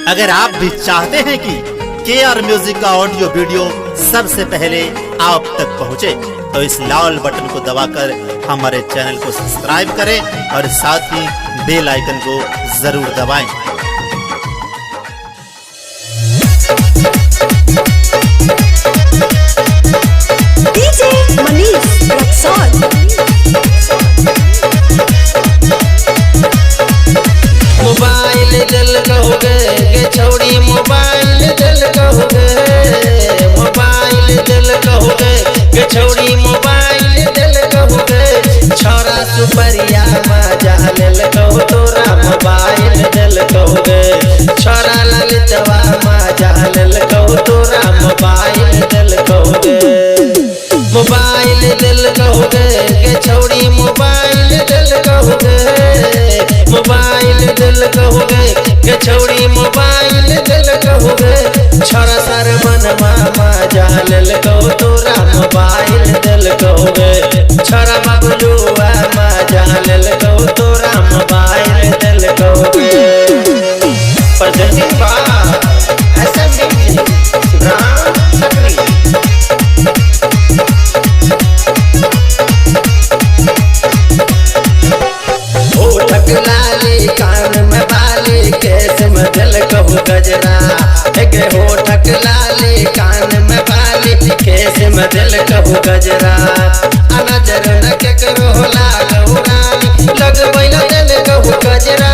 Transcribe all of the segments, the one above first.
अगर आप भी चाहते हैं कि के आर म्यूजिक का ऑडियो वीडियो सबसे पहले आप तक पहुंचे, तो इस लाल बटन को दबाकर हमारे चैनल को सब्सक्राइब करें और साथ ही बेल आइकन को जरूर दबाएं। DJ Manish Raxaul. Mobile दिल कहोगे गे छौड़ी, मोबाइल दिल कहोगे, मोबाइल दिल कहोगे गे छौड़ी, मोबाइल दिल कहोगे। छोरा सुपरिया मजा लेल कहो तोरा मोबाइल दिल कहोगे। छोरा ललितवा मजा लेल कहो तोरा मोबाइल दिल कहोगे। मोबाइल दिल कहोगे गे छौड़ी, मोबाइल दिल कहोगे, मोबाइल दिल कहोगे गे छौड़ी, मोबाइल दिल कहोगे। छोरा सर मन मामा जाल कहो तोरा मोबाइल दिल कहोगे। छोरा बबलू मामा जाल कहो तोरा मोबाइल दिल कहोगे। Presenting by SM Music, Shivram Sakri. होठक लाली कान में बाली केस में दिल कहू गजरा। एक होठक लाली कान में बाली केस में दिल कहू गजरा। नजर न केकरो लागौ रानी लगबैल दिल कहू गजरा।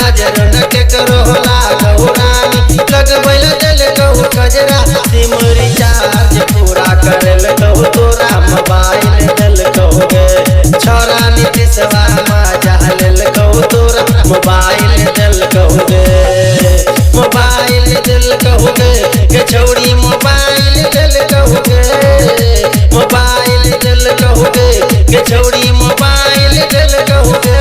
नजर न केकरो लागौ रानी लगबैल दिल कहू गजरा। सिम रिचार्ज पूरा करल कहू तोरा मोबाइल दिल कहोगे। छोरा नीतीशवा मजा लेल कहू तोरा मोबाइल दिल कहोगे। मोबाइल दिल कहोगे गे छौड़ी, मोबाइल दिल कहोगे, मोबाइल दिल कहोगे गे छौड़ी, मोबाइल दिल कहोगे।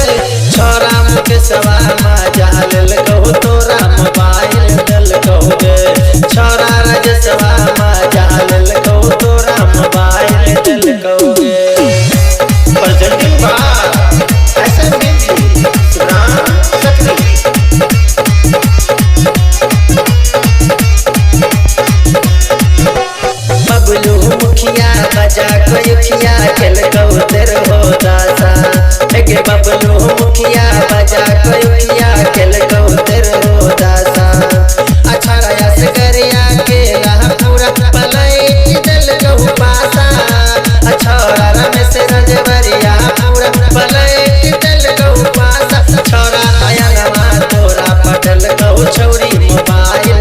छोरा मुकेशवा मजा लेल कहू तोरा मोबाइल दिल कहोगे। छोरा राजेशवा मजा लेल कहू तोरा मोबाइल दिल कहोगे। Presenting by SM Music, Shivram Sakri. Bablu मुखिया बजा कोयुखिया खेल कहू तेर हो दासा। एक बबलू मुखिया बजा कोयुखिया खेल कहू तेर हो दासा। अच्छा रस करिया के पूरा पलई दिल कहू पासा। अच्छा रमेश रजवरिया पूरा पलई दिल कहू पासा। छोरा आया तोरा पटल कहू छौरी मोबाइल।